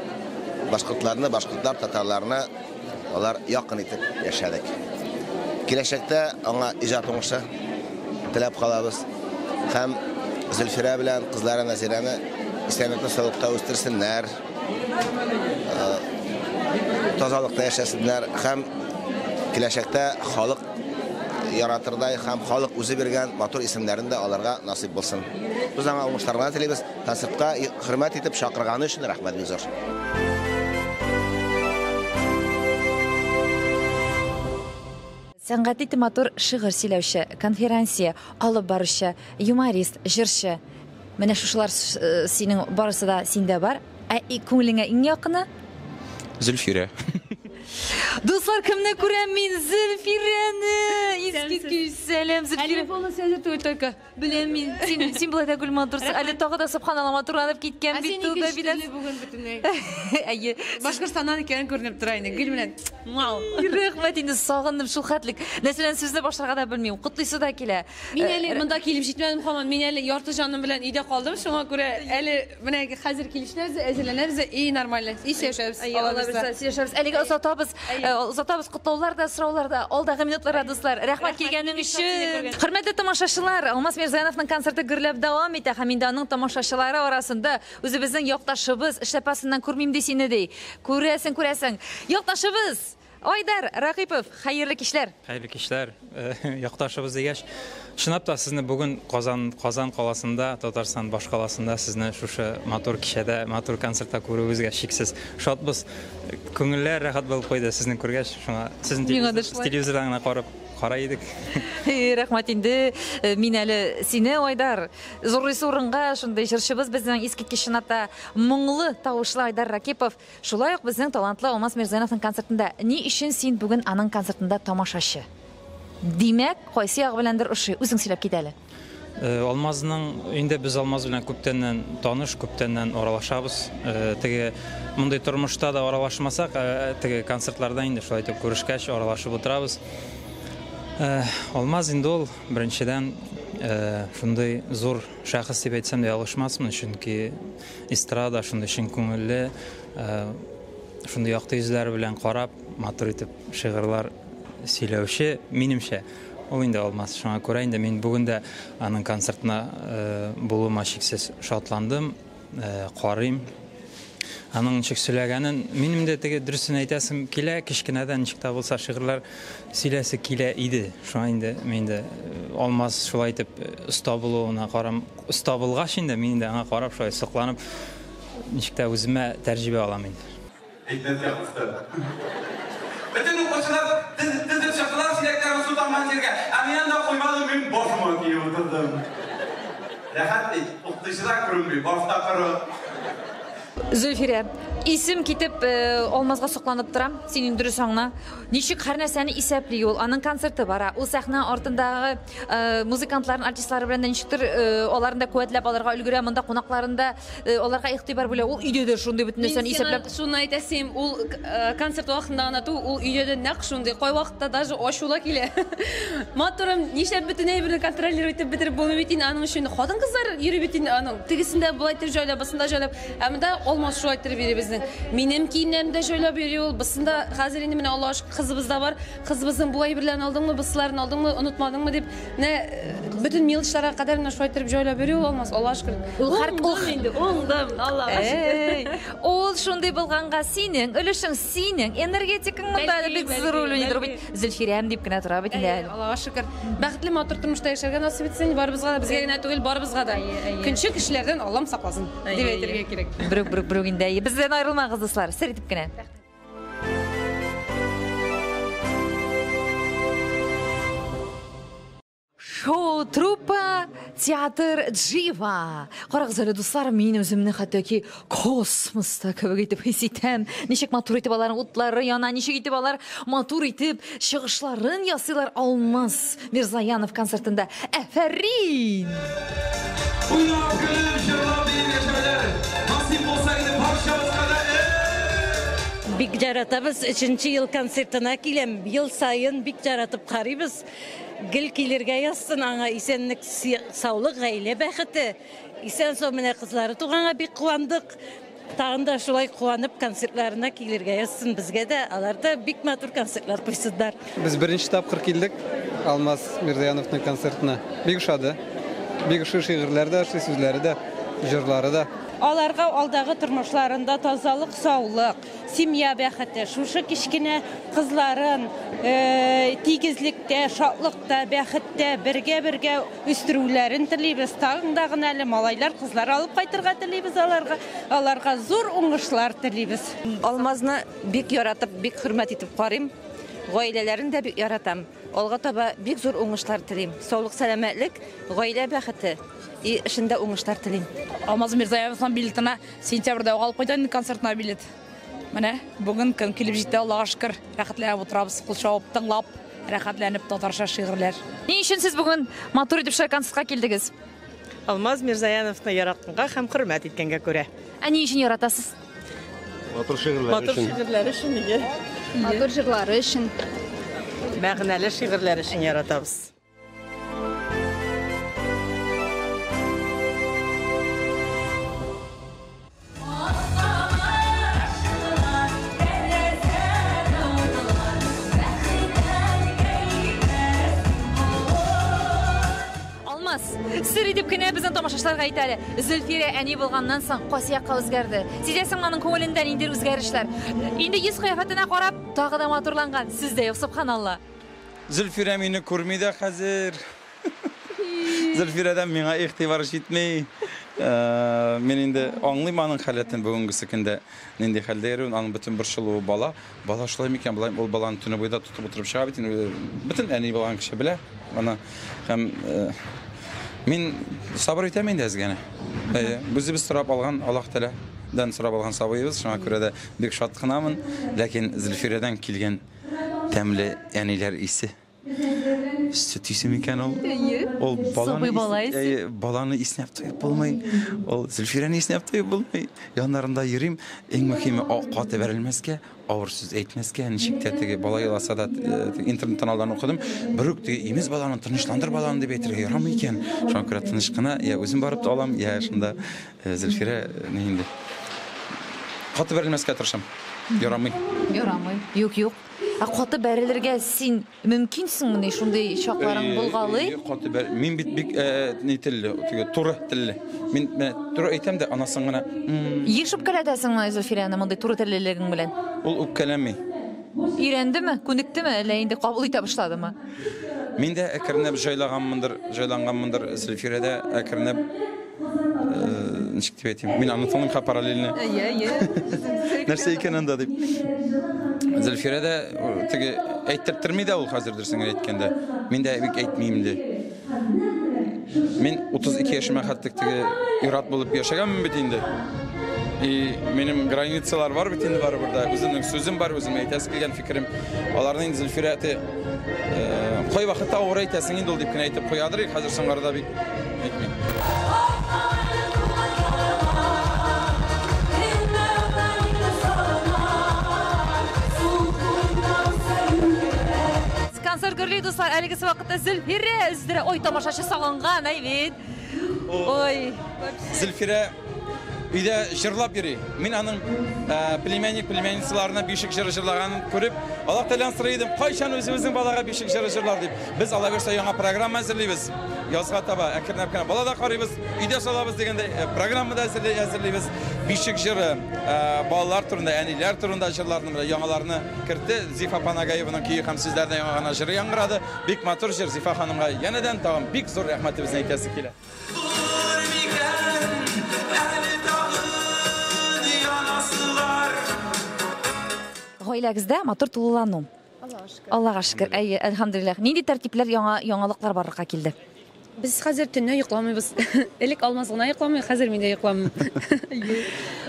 башкортларны, башкортлар татарларны алар якын итеп яшәдек. Киләчәктә аңа иҗат уңышы теләп калабыз. Һәм Зөлфирә белән кызлары Назирәне исәнлекле саулыкта үстерсеннәр, тазалыкта яшәсеннәр һәм киләчәктә халык яратырдай һәм халык үзе биргән матур исемнәрен дә аларга насыйп булсын. Без аңа уңышлар гына телибез. Концертка хөрмәт итеп чакырганы өчен рәхмәт бик зур. Сәнгатьле итеп матур шигырь сөйләүче, конферансье, алып баручы, юморист, җырчы. Менә шушылар синең барысы да синдә бар. Ә күңелеңә иң якыны? Зөлфирә. Дуслар, кемне күрәм мин? Зөлфирәне! Искиткеч сәлам, Зөлфирә. Әле полностью әзер түгел только. Беләм мин. Син, син болай да гөл матурсың. Әле тагы да субханалла матурланып киткән бит ул да бит. Бүген бөтенләй. Әйе. Башкортстаннан икәнен күренеп тора инде. Гөл белән. Вау. Рәхмәт инде, сагындым шул хәтлек. Нәрсәдән сүзне башларга да белмим. Котлыйсы да килә. Мин әле монда килеп җитмәдем һаман. Мин әле ярты җаным белән өйдә калдым. Шуңа күрә әле менә хәзер килешнәбез, әзерләнәбез и нормально. И сөйләшәбез. Алла бирсә, сөйләшәбез. Әлегә озатабыз. Озатабыз котлаулар да, сораулар да. Алдагы минутларда, дуслар. Рәхмәт килгәнең өчен. Хөрмәтле тамашачылар, Алмаз Мирзаяновның концерты гөрләп дәвам итә һәм инде аның тамашачылары арасында үзебезнең якташыбыз, эшләпәсеннән күрмим ди сине ди. Күрәсең, күрәсең. Якташыбыз Айдар Рәкыйпов, хәерле кичләр. Хәерле кичләр. Якташыбыз дигәч, чынлап та сезне бүген Казан, Казан каласында, Татарстан башкаласында сезне шушы матур кичәдә, матур концертта күрүебезгә чиксез шатбыз. Күңелләр рәхәт булып куйды сезне күргәч, шуңа сезне телевизордан гына карап карый идек. Рәхмәт инде. Мин әле сине, Айдар, зурлыйсы урынга шундый җырчыбыз безнең искиткеч чынлап та моңлы тавышлы Айдар Ракипов. Шулай ук безнең талантлы Алмаз Мирзаяновның концертында. Ни өчен син бүген аның концертында тамашачы? Димәк, кайсы ягы беләндер ошый? Үзең сөйләп кит әле. Алмазның инде без Алмаз белән күптәннән таныш, күптәннән аралашабыз. Теге мондый тормышта да аралашмасак, теге концертларда инде шулай итеп күрешкәч аралашып утырабыз. Алмаз инде ул беренчедән шундый зур шәхес дип әйтсәм дә ялгышмасмын, чөнки эстрада шундый чын күңелле, шундый якты йөзләре белән карап, матур итеп шигырьләр сөйләүче, минемчә, ул инде Алмаз. Шуңа күрә инде мин бүген дә аның концертына булуыма чиксез шатландым, карыйм. Аның ничек сөйләгәнен, минем дә теге дөресен әйтәсем килә, кечкенәдән ничек тә булса шигырьләр сөйләсе килә иде. Шуңа инде мин инде Алмаз шулай итеп оста булуына карам, оста булгач инде мин инде аңа карап шулай сокланып, ничек тә үземә тәҗрибә алам инде. Әйтмәскә кушты. Бөтен укучылар тезеп чыктылар чиләкләрен су тамган җиргә. Ә мин анда куймадым, мин башыма киеп утырдым. Рәхәт бит, укытучы да күренми, баш та коры. Зөлфирә, исем китеп, Алмазга сокланып торам. Син инде дөрес аңла. Ничек һәр нәрсәне исәпли ул, аның концерты бара. Ул сәхнә артындагы музыкантларын, артистлары белән дә ничектер аларын да куәтләп алырга өлгерә, монда кунакларын да аларга игътибар бүлә. Ул өйдә дә шундый бөтен нәрсәне исәпләп. Шуны әйтәсем, ул концерт вакытында гына түгел, ул өйдә дә нәкъ шундый. Кайвакытта даже ачу да килә. Матурым, нишләп бөтен әйберне контролировать итеп бетереп булмый бит инде, аның өчен хатын-кызлар йөри бит инде, аның тегесен дә болай итеп җайлап, бусын да җайлап. Ә монда Алмаз шулай иттереп йөри безнең. Минем киемнәрне дә җайлап йөри ул. Бусын да хәзер инде менә Аллага шөкер, кызыбыз да бар. Кызыбызның бу әйберләрен алдыңмы, бусыларын алдыңмы, онытмадыңмы дип, менә бөтен мелочларга кадәр менә шулай иттереп җайлап йөри ул Алмаз, Аллага шөкер. Ул һәр Уңдым инде, уңдым, Аллага шөкер. Ул шундый булганга синең өлешең, синең энергетикаң монда әле бик зур роль уйный бит. Зөлфирәм дип кенә тора бит инде әле. Аллага шөкер. Бәхетле матур тормышта яшәргә насыйп итсен барыбызга да, безгә генә түгел, барыбызга да. Көнче кешеләрдән Аллам сакласын, дип әйтергә кирәк. Берүк, берүк, берүк инде. Бездән аерылмагыз, дуслар, сер итеп кенә. Шоу труппа театр Джива. Карагыз әле, дуслар, мин үземне хәтта ки космоста кебек итеп хис итәм. Ничек матур итеп аларның утлары яна, ничек итеп алар матур итеп чыгышларын ясыйлар Алмаз Мирзаянов концертында. Әфәрин! Уйнап, көлеп, җырлап, биеп яшәүләр насыйп булса иде барчабызга да. Бик яратабыз, өченче ел концертына киләм. Ел саен бик яратып карыйбыз. Гел килергә язсын аңа исәнлек, саулык, гаилә бәхете. Исән-сау менә кызлары туганга бик куандык. Тагын да шулай куанып концертларына килергә язсын безгә дә. Алар да бик матур концертлар куйсыннар. Без беренче тапкыр килдек Алмаз Мирзаяновның концертына. Бик ошады. Бик ошый шигырьләре дә, ошый сүзләре дә, җырлары да. Аларга алдагы тормышларында тазалык, саулык, семья бәхете, шушы кечкенә кызларын тигезлектә, шатлыкта, бәхеттә бергә-бергә үстерүләрен телибез. Тагын да гына әле малайлар, кызлар алып кайтырга телибез аларга. Аларга зур уңышлар телибез. Алмазны бик яратып, бик хөрмәт итеп карыйм. Гаиләләрен дә бик яратам. Алга таба бик зур уңышлар телим. Саулык, сәламәтлек, гаилә бәхете и эшендә уңышлар телим. Алмаз Мирзаяновның билетына сентябрьдә үк алып кайтам инде концертына билет. Менә бүген көн килеп җитте, Аллага шөкер. Рәхәтләнеп утырабыз, кул чабып, тыңлап, рәхәтләнеп татарча шигырьләр. Ни өчен сез бүген матур итеп шулай концертка килдегез? Алмаз Мирзаяновны яратканга һәм хөрмәт иткәнгә күрә. Ә ни өчен яратасыз? Матур шигырьләре Матур өчен. шигырьләре өчен, нигә? Матур җырлары өчен. Мәгънәле шигырьләр өчен яратабыз. Алмаз, сер итеп кенә безнең тамашачыларга әйт әле. Зөлфирә әни булганнан соң кайсы якка үзгәрде? Сизәсеңме аның күңелендә ниндидер үзгәрешләр? Инде йөз кыяфәтенә карап, тагы да матурланган. Сүз дә юк, субханалла. Зөлфирә мине күрми дә хәзер. Зөлфирәдән миңа игътибар җитми. Мин инде аңлыйм аның халәтен бүгенгесе көндә нинди хәлдә йөрүен, аның бөтен борчылуы бала. Бала шулай микән, болай ул баланы төне буе да тотып утырып чыга бит инде. Бөтен әни булган кеше белә аны. Һәм мин сабыр итәм инде әз генә. Әйе, үзебез сорап алган Аллаһ Тәгаләдән сорап алган сабыебыз, шуңа күрә дә бик шат кынамын. Ләкин Зөлфирәдән килгән тәмле әниләр исе. Сөт исе микән ул? Әйе. Ул баланы Сабый бала исе. Әйе, баланы иснәп туеп булмый. Ул Зөлфирәне иснәп туеп булмый. Яннарында йөрим. Иң мөһиме каты бәрелмәскә, авыр сүз әйтмәскә, ничек тә теге бала еласа да интернеттан алдан укыдым. Берүк теге имез баланы, тынычландыр баланы дип әйтергә ярамый икән. Шуңа күрә тыныч кына, я үзем барып та алам, я шунда Зөлфирә ни инде. Каты бәрелмәскә тырышам. Ярамый. Ярамый. Юк, юк. Ә каты бәрелергә син мөмкинсеңмени, шундый чакларың булгалый? Каты бәр... Мин бит бик ни телле, теге туры телле. Мин менә туры әйтәм дә, анасын гына. Еш үпкәләтәсеңме Зөлфирәне мондый туры теллелегең белән? Ул үпкәләми. Өйрәндеме, күнектеме, әллә инде кабул итә башладымы? Мин дә әкренләп җайлаганмындыр, җайланганмындыр, Зөлфирә дә әкренләп ничек дип әйтим, мин аны тыңлыйм ха параллельно. Әйе, әйе. Нәрсә икән анда дип. Зөлфирә дә теге әйттертерми дә ул хәзер дөресен генә әйткәндә. Мин дә бик әйтмим инде. Мин 32 яшемә хәтлек теге ир-ат булып яшәгәнмен бит инде. И минем границалар бар бит инде барыбер дә. Үземнең сүзем бар, үзем әйтәсе килгән фикерем. Аларны инде Зөлфирә әти кай вакытта авыр әйтәсең инде ул дип кенә әйтеп куядыр, хәзер соңгы бик әйтмим. Концерт гөрли, дуслар, әлегесе вакытта Зөлфирә өздерә. Ой, тамашачы сагынган, әй бит. Ой. Зөлфирә өйдә җырлап йөри. Мин аның племянник, племянницаларына бишек җыры җырлаганын күреп, Аллаһ Тәгаләдән сорый идем, кайчан үзебезнең балага бишек җыры җырлар дип. Без Алла бирсә яңа программа әзерлибез. Язга таба әкренләп кенә бала да карыйбыз, өйдә салабыз дигәндәй программа да әзерлибез. Бишек җыры, балалар турында, әниләр турында җырларны менә яңаларны кертте. Зифа Панагаеваның көе һәм сүзләренә яңа гына җыры яңгырады. Бик матур җыр. Зифа ханымга янәдән тагын бик зур рәхмәтебезне әйтәсе килә. Гаиләгездә матур тулылану. Аллага шөкер. Әйе, әлхәмдүлилләһ. Нинди тәртипләр, яңа яңалыклар барлыкка килде? Без хәзер төнлә йокламыйбыз. Элек Алмаз гына йокламый, хәзер мин дә йокламыйм.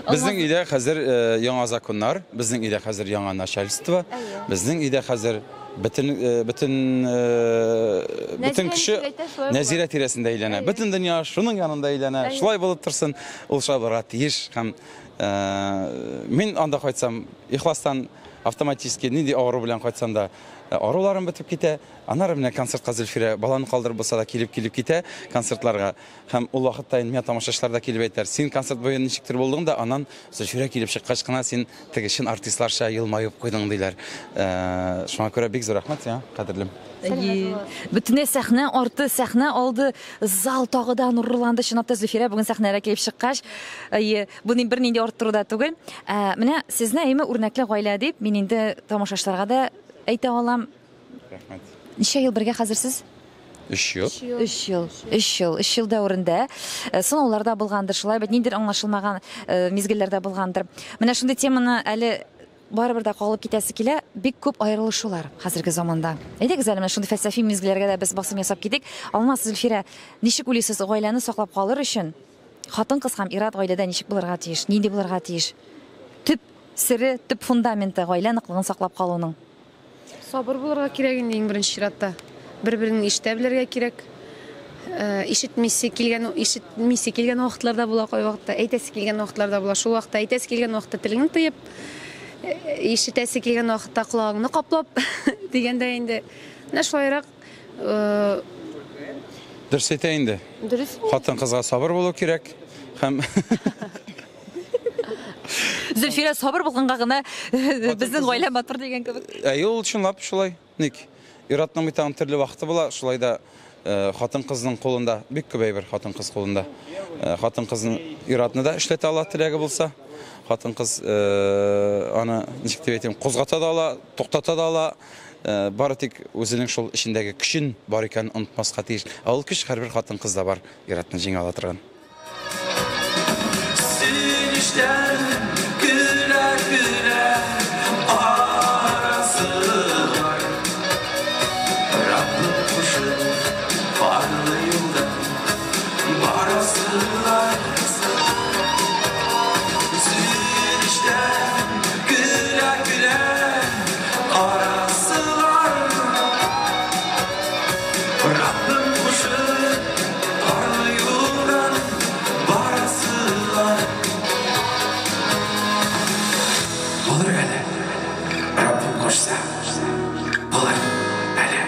Безнең өйдә хәзер яңа законнар, безнең өйдә хәзер яңа начальство, безнең өйдә хәзер бөтен бөтен бөтен кеше Нәзирә тирәсендә әйләнә. Бөтен дөнья шуның янында әйләнә. Шулай булып торсын, ул шулай булырга тиеш һәм мин анда кайтсам, ихластан автоматически нинди авыру белән кайтсам да, аруларым бетеп китә. Аннары менә концертка Зөлфирә баланы калдырып булса да килеп-килеп китә концертларга. Һәм ул вакытта инде миңа тамашачылар да килеп әйтәләр, син концерт буе ничектер булдың да, аннан Зөлфирә килеп чыккач кына син теге чын артистларча елмаеп куйдың, диләр. Шуңа күрә бик зур рәхмәт сиңа, кадерлем. Әйе. Бөтенләй сәхнә арты, сәхнә алды, зал тагы да нурланды. Чынлап та Зөлфирә бүген сәхнәгә килеп чыккач, әйе, бу бернинди арттыру да түгел. Ә, менә сезне әйме үрнәкле гаилә дип, мин инде тамашачыларга да әйтә алам. Рәхмәт. Ничә ел бергә хәзер сез? 3 ел. 3 ел. 3 ел. 3 ел дәверендә сынаулар да булгандыр, шулай бит, ниндидер аңлашылмаган мизгелләр дә булгандыр. Менә шундый теманы әле барыбер дә кагылып китәсе килә, бик күп аерылышулар хәзерге заманда. Әйдәгез әле менә шундый фәлсәфи мизгелләргә дә без басым ясап китик. Алмаз, Зөлфирә, ничек уйлыйсыз, гаиләне саклап калыр өчен хатын-кыз һәм ир-ат гаиләдә ничек булырга тиеш, нинди булырга тиеш? Төп сере, төп фундаменты гаилә ныклыгын саклап калуның. Сабыр булырга кирәк инде иң беренче чиратта. Бер-береңне ишетә белергә кирәк. Ишетмисе килгән, ишетмисе килгән вакытлар да була кайвакытта, әйтәсе килгән вакытлар да була. Шул вакытта әйтәсе килгән вакытта телеңне тыеп, ишетәсе килгән вакытта колагыңны каплап дигәндә инде. Менә шулайрак. Дөрес әйтә инде. Дөрес. Хатын-кызга сабыр булу кирәк һәм Зөлфирә сабыр булганга гына безнең гаилә матур дигән кебек. Әйе, ул чынлап шулай. Ник? Ир-атның бит аның төрле вакыты була, шулай да хатын-кызның кулында бик күп әйбер хатын-кыз кулында. Хатын-кызның ир-атны да эшләтә ала теләге булса. Хатын-кыз аны ничек дип әйтим, кузгата да ала, туктата да ала. Бары тик үзенең шул эчендәге көчен бар икәнен онытмаска тиеш. Ә ул көч һәрбер хатын-кызда бар, ир-атны җиңә ала торган. Кичтән көлә-көлә арасылар. Раббым кушып, парлы юлдан барасылар. Сөенечтән көлә-көлә арасылар. Раббым кушып, парлы юлдан барасылар. Булыр әле, Раббым кушса, булыр әле.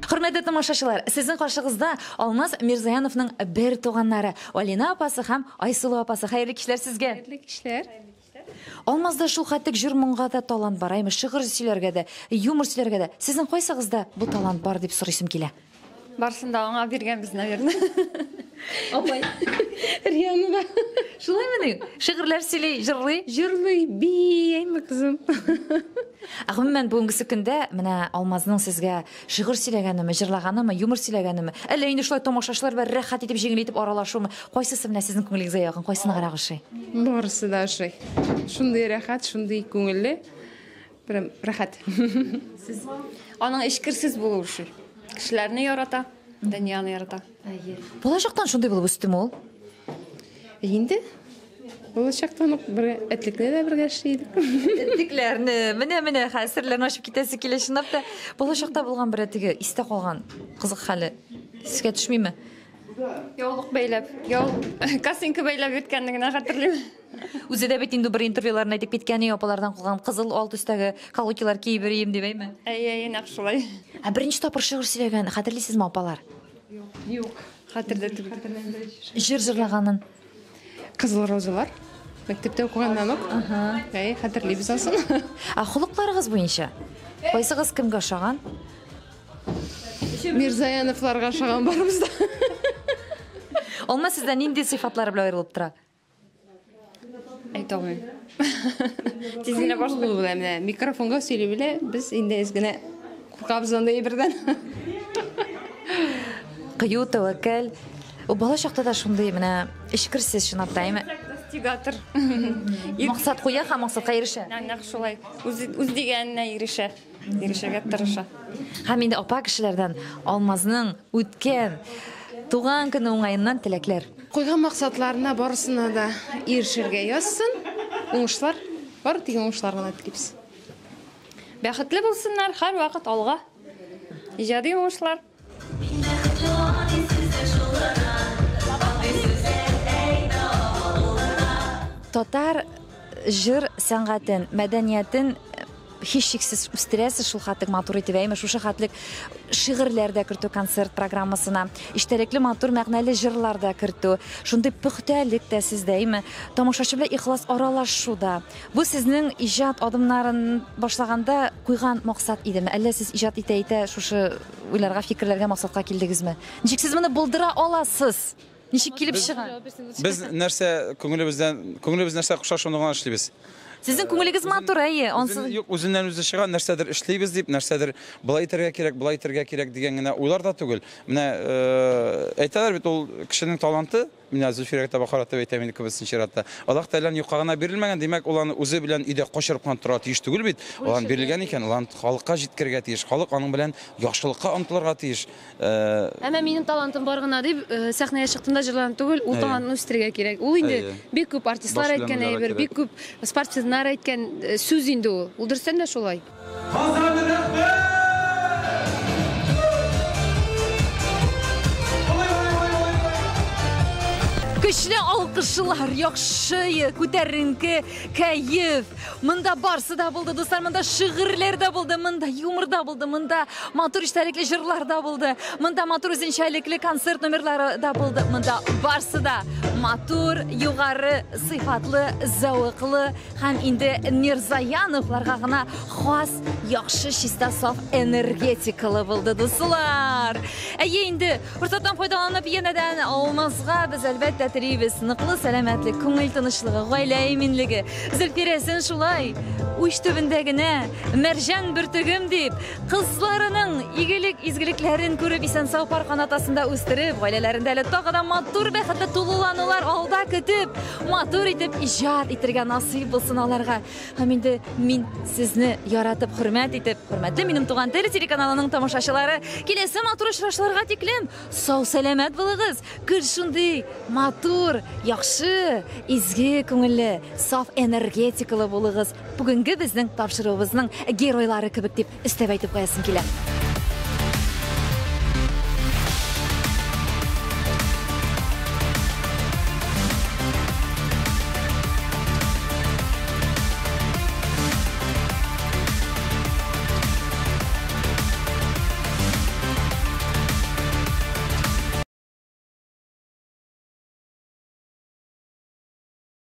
Хөрмәтле тамашачылар, сезнең каршыгызда Алмаз Мирзаяновның бер туганнары Алина апасы һәм Айсылу апасы. Хәерле кичләр сезгә. Хәерле кичләр. Алмазда шул хәтлек җыр моңга да талант бар, әйме, шигырь сөйләргә дә, юмор сөйләргә дә. Сезнең кайсыгызда бу талант бар дип сорыйсым килә? Барысын да аңа биргәнбез, наверное. Апай. Риана да. Шулаймыни? Шигырьләр сөйли, җырлый? Җырлый, бии, әйме, кызым. Ә гомумән, бүгенгесе көндә менә Алмазның сезгә шигырь сөйләгәнеме, җырлаганымы, юмор сөйләгәнеме, әллә инде шулай тамашачылар белән рәхәт итеп, җиңел итеп аралашумы, кайсысы менә сезнең күңелегезгә якын, кайсы ныграк ошый? Барысы да ошый. Шундый рәхәт, шундый күңелле. Прям рәхәт. Сез аның эчкерсез булуы ошый. Кешеләрне ярата, дөньяны ярата. Балачактан шундый булып үстеме ул? Инде балачактан ук бер этлекне дә бергә эшли идек. Этлекләрне, менә-менә хәзер серләрне ачып китәсе килә чынлап та. Балачакта булган бер теге истә калган кызык хәле искә төшмиме? Яулык бәйләп, яулык, косынка бәйләп йөрткәнне генә хәтерлим. Үзе дә бит инде бер интервьюларында әйтеп киткән, апалардан калган кызыл ал төстәге колготилар киеп йөрим дип, әйме? Әйе, әйе, нәкъ шулай. Ә беренче тапкыр шигырь сөйләгән хәтерлисезме, апалар? Юк. Хәтердә түгел. Җыр җырлаганын. Кызыл розалар. Мәктәптә укыганнан ук. Әйе, хәтерлибез асын. Ә холыкларыгыз буенча кайсыгыз кемгә ошаган? Мирзаяновларга ошаган барыбыз да. Алмаз сездә нинди сыйфатлары белән аерылып тора? Әйтә алмыйм. Тиз генә баш булу белән менә микрофонга сөйли белә, без инде әз генә куркабыз андый әйбердән. Кыю, тәвәккәл. Ул бала чакта да шундый менә эчкерсез чынлап та, әйме? Достигатор. Максат куя һәм максатка ирешә. Нәкъ шулай. Үз үз дигәненә ирешә. Ирешергә тырыша. Һәм инде апа кешеләрдән Алмазның үткән туган көне уңаеннан теләкләр. Куйган максатларына барысына да ирешергә язсын. Уңышлар, бары тик уңышлар гына телибез. Бәхетле булсыннар, һәрвакыт алга. Иҗади уңышлар. Татар җыр сәнгатен, мәдәниятен һичшиксез үстерәсез шул хәтлек матур итеп, әйме, шушы хәтлек шигырьләр дә кертү концерт программасына, эчтәлекле матур мәгънәле җырлар да кертү, шундый пөхтәлек тә сездә, әйме, тамашачы белән ихлас аралашу да. Бу сезнең иҗат адымнарын башлаганда куйган максат идеме? Әллә сез иҗат итә-итә шушы уйларга, фикерләргә, максатка килдегезме? Ничек сез моны булдыра аласыз? Ничек килеп чыга? Без нәрсә күңелебездән, күңелебез нәрсә куша, шуны гына эшлибез. Сезнең күңелегез матур, әйе, ансыз. Юк, үзеннән үзе чыга, нәрсәдер эшлибез дип, нәрсәдер болай итәргә кирәк, болай итәргә кирәк дигән генә уйлар да түгел. Менә әйтәләр бит, ул кешенең таланты, менә Зөлфирәгә таба каратып әйтәм инде күбесен чиратта. Аллаһ Тәгаләнең юкка гына бирелмәгән, димәк, ул аны үзе белән өйдә качырып кына торырга тиеш түгел бит. Ул аны бирелгән икән, ул аны халыкка җиткерергә тиеш, халык аның белән яхшылыкка омтылырга тиеш. Әмма минем талантым бар гына дип, сәхнәгә чыктым да җырладым түгел, ул талантны үстерергә кирәк. Ул инде бик күп артистлар әйткән әйбер, бик күп спортсменнар әйткән сүз инде ул. Ул дөрестән дә шулай. Көчле алкышлар, яхшы, күтәренке кәеф. Монда барсы да булды, дуслар, монда шигырьләр дә булды, монда юмор да булды, монда матур эчтәлекле җырлар да булды, монда матур үзенчәлекле концерт номерлары да булды, монда барсы да матур, югары, сыйфатлы, зәвыклы һәм инде Мирзаяновларга гына хас яхшы, чиста, саф энергетикалы булды, дуслар. Әйе инде, форсаттан файдаланып, янәдән Алмазга без әлбәттә телибез ныклы сәламәтлек, күңел тынычлыгы, гаилә иминлеге. Зөлфирәсен шулай уч төбендә генә мәрҗән бөртегем дип, кызларының игелек, изгелекләрен күреп, исән-сау пар канат астында үстереп, гаиләләрендә әле тагы да матур бәхетле тулыланулар алда көтеп, матур итеп иҗат итергә насыйп булсын аларга. Һәм инде мин сезне яратып, хөрмәт итеп, хөрмәтле минем Туган тел телеканалының тамашачылары, киләсе матур очрашуларга тиклем сау-сәламәт булыгыз. Гел шундый матур, яхшы, изге күңелле, саф энергетикалы булыгыз. Бүгенге безнең тапшыруыбызның геройлары кебек дип өстәп әйтеп куясым килә.